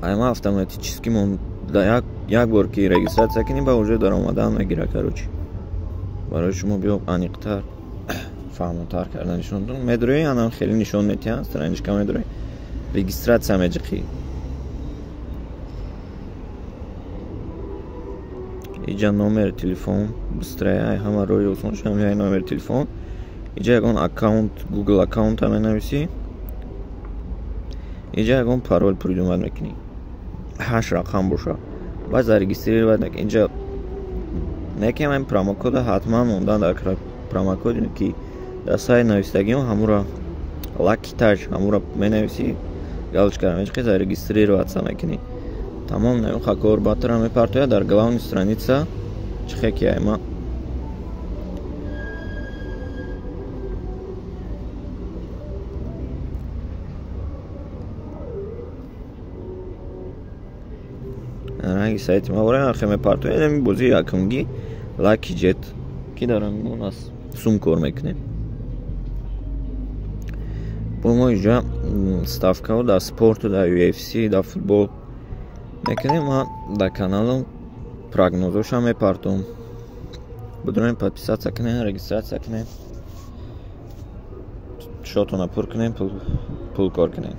Айма автоматически мон як бор ки регистрация кунӣ, ба уже даромадан мегира. Короче, барои шумо биё аниқтар, фаҳмотар карда нишонтон. Медрои, анам хеле нишон метиҳанд, страничка медрои, регистрация меҷиқӣ. Иҷа номери телефон, быстрая ҳама роҳи осон шам, номери телефон. Иҷа ягон аккаунт, Google аккаунта менависӣ. Иҷа ягон парол придумать мекунӣ, ҳашт рақам боша. Баъд зарегистрировать мекунӣ. Инҷа некем ин промокода ҳатман мондан дар промокоде, ки дар сайт навистагиам, ҳамура Лаки Таҷ, ҳамура менависӣ, галочкара мечиқӣ, зарегистрироваться мекунӣ. Тамом, намеха кор батра мепартояд дар главный страница. Чихе ки айма ранги сайти ма бора хе мепартояд. Ами бозии якумги Лаки Ҷет, ки дар ҳамон аст, сум кор мекунем. Бо мо иҷа ставкао дар спорту, дар UFC, дар футбол мекунем. Ма дар каналам прогнозошам мепартом. Бидурем, подписаться кунем, регистрация кунем, шотона пур кунем, пул кор кунем.